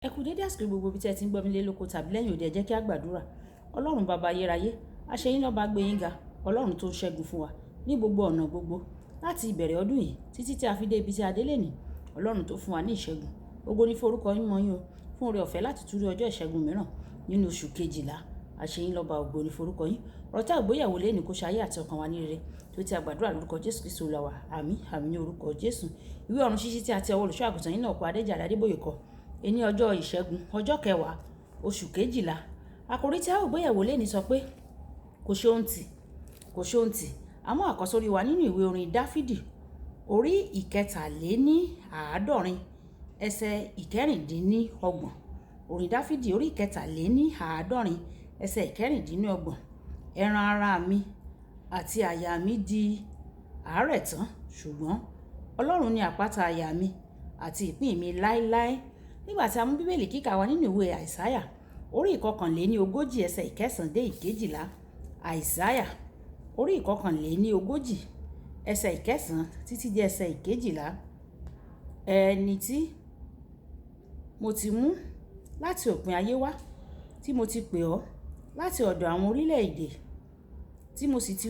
Ẹ kú dédé àsìkò gbogbo ibi tí ẹ ti ń gbọ́ mi lé lóko tàbí lẹ́yìn òde. Ẹ jẹ́ kí a gbàdúrà. Ọlọ́run baba ayérayé, a ṣe yín lọ́ba, gbé yín ga. Ọlọ́run tó ń ṣẹ́gun fún wa ní gbogbo ọ̀nà gbogbo láti ìbẹ̀rẹ̀ ọdún yìí títí tí a fi dé ibi tí a dé lénìí. Ọlọ́run tó fún wa ní ìṣẹ́gun. Ògo ní forúkọ yín mọ́ yín o, fún oore ọ̀fẹ́ láti tún rí ọjọ́ ìṣẹ́gun mìíràn nínú oṣù kejìlá. A ṣe yín lọ́ba, ògo ní forúkọ yín. Ọ̀rọ̀ tí a gbéyẹ̀wò lénìí kó ṣe ayé àti ọkàn wa ní rere. Tó tí a gbàdúrà lórúkọ Jésù Kristi Olúwa wa. Àmín, àmín ní orúkọ Jésù. Ìwé ọ̀run ṣíṣí tí a ti ọwọ́ olùṣọ́ àgùntàn yín náà kọ Adéjàre Adébóyè kọ. Ení ọjọ́ ìṣẹ́gun, ọjọ́ kẹwàá, oṣù kejìlá. Àkòrí tí a ó gbéyẹ̀wò lénìí sọ pé kò ṣe ohun tì, kò ṣe ohun tì. Àmọ́ àkọ́sórí wa nínú ìwé orin Dáfídì, orí 73, ẹsẹ̀ 26. Orin Dáfídì orí 73, ẹsẹ̀ 26. Ẹran ara mi àti àyà mi di àárẹ̀ tán, ṣùgbọ́n Ọlọ́run ni àpáta àyà mi àti ìpín mi láéláé. Nígbà tí a mú Bíbélì kíkà wá nínú ìwé Àìsáyà, orí 41, ẹsẹ̀ 9 dé 12. Àìsáyà, orí 41, ẹsẹ̀ 9 títí dé ẹsẹ̀ 12. Ẹni tí mo ti mú láti òpin ayé wá, tí mo ti pè ọ́ láti ọ̀dọ̀ àwọn orílẹ̀ èdè, tí mo sì ti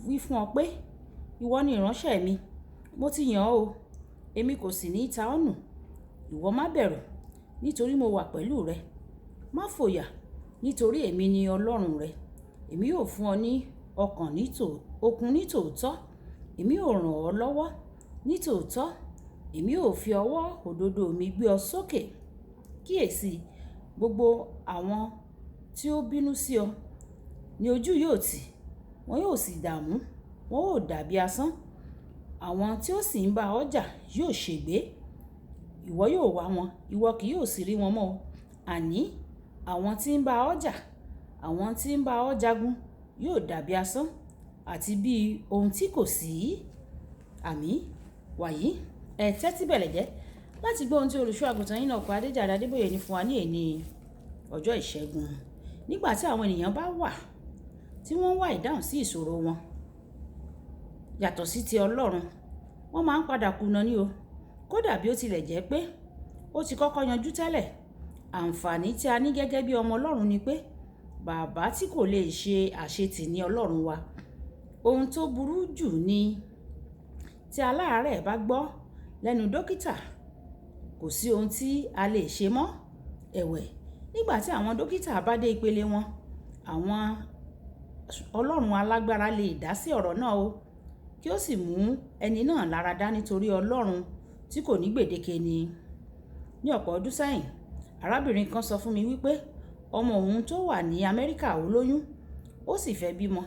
wí fún ọ pé, ìwọ ni ìránṣẹ́ mi. Mo ti yàn ọ́ o, èmi kò sì ní ta ọ́ nù. Ìwọ má bẹ̀rù, nítorí mo wà pẹ̀lú rẹ. Má fòyà, nítorí èmi ni Ọlọ́run rẹ. Èmi yóò fún ọ ní ọkàn ní tò, okun ní tòótọ́. Èmi yóò ràn ọ́ lọ́wọ́ ní tòótọ́. Èmi yóò fi ọwọ́ òdodo mi gbé ọ sókè. Kíyèsi, gbogbo àwọn tí ó bínú sí ọ ní ojú yóò tì, wọ́n yóò sì dààmú, wọ́n ó dàbí asán. Àwọn tí ó sì ń bá ọ jà yóò ṣègbé. Ìwọ yóò wá wọn, ìwọ kì yóò sì rí wọn mọ́. Àní àwọn tí ń bá ọ jà, àwọn tí ń bá ọ jagun yóò dàbí asán àti bí ohun tí kò sí. Àmín. Wàyí, ẹ tẹ́tí bẹ̀lẹ̀ jẹ́ láti gbọ́ ohun tí olùṣọ́ àgùntàn yín náà kọ Adéjàre Adébóyè ní fún wa ní èní ọjọ́ ìṣẹ́gun. Nígbà tí àwọn ènìyàn bá wà tí wọ́n ń wá ìdáhùn sí ìṣòro wọn yàtọ̀ sí ti Ọlọ́run, wọ́n máa ń padà kùnà ní o. Kódà bí ó tilẹ̀ jẹ́ pé ó ti kọ́kọ́ yanjú tẹ́lẹ̀. Àǹfààní tí a ní gẹ́gẹ́ bí ọmọ Ọlọ́run ni pé bàbá tí kò lè ṣe àṣetì ní Ọlọ́run wa. Ohun tó burú jù ni tí aláàárẹ̀ bá gbọ́ lẹ́nu dókítà, kò sí ohun tí a lè ṣe mọ́. Ẹ̀wẹ̀, nígbà tí àwọn dókítà bá dé ìpele wọn, àwọn Ọlọ́run alágbára lè dá sí ọ̀rọ̀ náà o, kí ó sì mú ẹni náà láradá nítorí Ọlọ́run tí kò ní gbèdéke ni. Ní ọ̀pọ̀ ọdún sẹ́yìn, arábìnrin kan sọ fún mi wípé ọmọ òun tó wà ní Amẹ́ríkà ó lóyún, ó sì fẹ́ bímọ.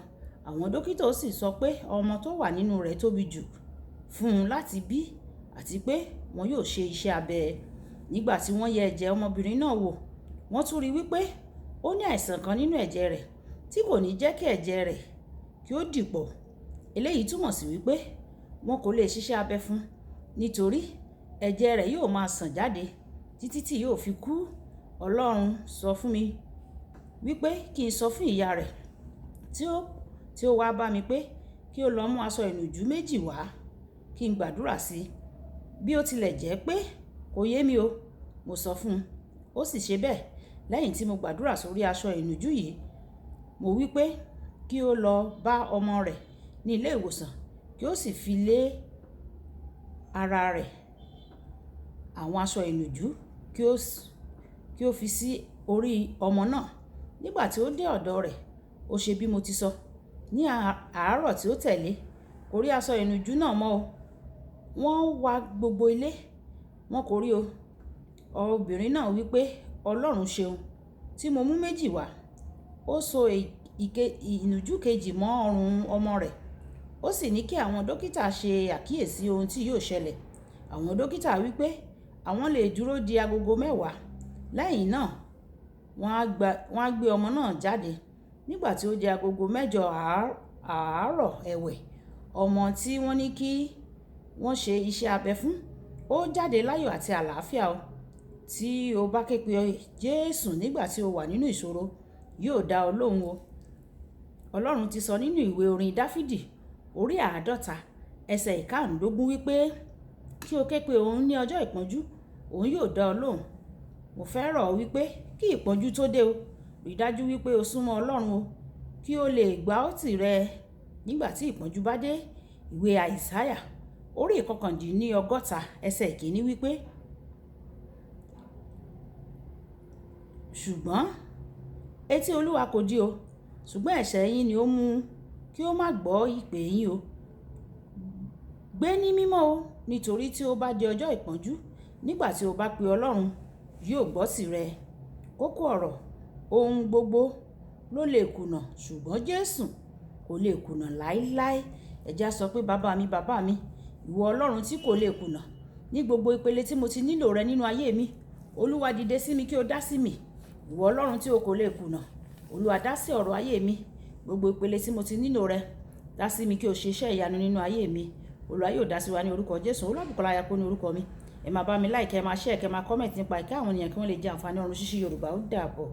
Àwọn dókítà ó sì sọ pé ọmọ tó wà nínú rẹ̀ tóbi jù fún un láti bí àti pé wọn yóò ṣe iṣẹ́ abẹ. Nígbà tí wọ́n yẹ ẹ̀jẹ̀ ọmọbìnrin náà wò, wọ́n tún rí wípé ó ní àìsàn kan nínú ẹ̀jẹ̀ rẹ̀ tí kò ní jẹ́ kí ẹ̀jẹ̀ rẹ̀ kí ó dìpọ̀. Eléyìí túmọ̀ sí wípé wọn kò lè ṣiṣẹ́ abẹ fún un nítorí ẹ̀jẹ̀ rẹ̀ yóò máa sàn jáde títí tí yóò fi kú. Ọlọ́run sọ fún mi wípé kí n sọ fún ìyá rẹ̀ tí ó wá bá mi pé kí ó lọ mú aṣọ ìnùjú méjì wá kí n gbàdúrà sí i. Bí ó tilẹ̀ jẹ́ pé kò yé mi o, mo sọ fún un. Ó sì ṣe bẹ́ẹ̀. Lẹ́yìn tí mo gbàdúrà sórí aṣọ ìnùjú yìí, mo wí pé kí ó lọ bá ọmọ rẹ̀ ní ilé ìwòsàn kí ó sì fi lé ara rẹ̀ àwọn aṣọ ìnùjú kí ó fi sí orí ọmọ náà. Nígbà tí ó dé ọ̀dọ̀ rẹ̀, ó ṣe bí mo ti sọ. Ní àárọ̀ tí ó tẹ̀lé, kò rí aṣọ ìnùjú náà mọ́ o. Wọ́n wá gbogbo ilé, wọ́n kò rí o. Obìnrin náà wí pé Ọlọ́run ṣeun tí mo mú méjì wá. Ó so ìnùjú kejì mọ́ ọrùn ọmọ rẹ̀. Ó sì ní kí àwọn dókítà ṣe àkíyèsí ohun tí yóò ṣẹlẹ̀. Àwọn dókítà wí pé àwọn lè dúró di agogo mẹ́wàá. Lẹ́yìn náà, wọ́n á gbé ọmọ náà jáde. Nígbà tí ó di agogo mẹ́jọ àárọ̀ ẹ̀wẹ̀, ọmọ tí wọ́n ní kí wọ́n ṣe iṣẹ́ abẹ fún, ó jáde láyọ̀ àti àlàáfíà o. Tí o bá ké pe Jésù nígbà tí o wà nínú ìṣòro, yóò dá ọ lóhùn o. Ọlọ́run ti sọ nínú ìwé orin Dáfídì, orí 50, ẹsẹ̀ 15 wípé kí o ké pe òun ní ọjọ́ ìpọ́njú, òun yóò dá ọ lóhùn. Mo fẹ́ rọ̀ ọ́ wípé kí ìpọ́njú tó dé o, rí dájú wípé o súnmọ́ Ọlọ́run o, kí ó lè gbá ọ tìrẹ nígbà tí ìpọ́njú bá dé. Ìwé Àìsáyà orí 59 ẹsẹ̀ 1 wípé, ṣùgbọ́n etí Olúwa kò dí o, ṣùgbọ́n ẹ̀ṣẹ̀ yín ni ó mú kí ó má gbọ́ ìpè yín o. Gbé ní mímọ́ o, nítorí tí ó bá di ọjọ́ ìpọ́njú, nígbà tí o bá pe Ọlọ́run, yóò gbọ́ tìrẹ. Kókó ọ̀rọ̀, ohun gbogbo ló lè kùnà, ṣùgbọ́n Jésù kò lè kùnà láíláí. Ẹ jẹ́ á sọ pé bàbá mi, bàbá mi, ìwọ Ọlọ́run tí kò lè kùnà ní gbogbo ìpele tí mo ti nílò rẹ nínú ayé mi. Olúwa dìde sí mi kí o dá sí mi. Ìwọ Ọlọ́run tí o kò lè kùnà, Olúwa dá sí ọ̀rọ̀ ayé mi. Gbogbo ìpele tí mo ti nílò rẹ, dá sí mi kí o ṣe iṣẹ́ ìyanu nínú ayé mi. Olúwa yóò dá sí wa ní orúkọ Jésù. Olúwabùkọ́lá Ayako ní orúkọ mi. Ẹ máa bá mi like, ẹ máa share, kẹ máa comment nípa ìkẹ́ àwọn ènìyàn kí wọ́n lè jẹ àǹfààní ọ̀run ṣíṣí Yorùbá. Ó dàbọ̀.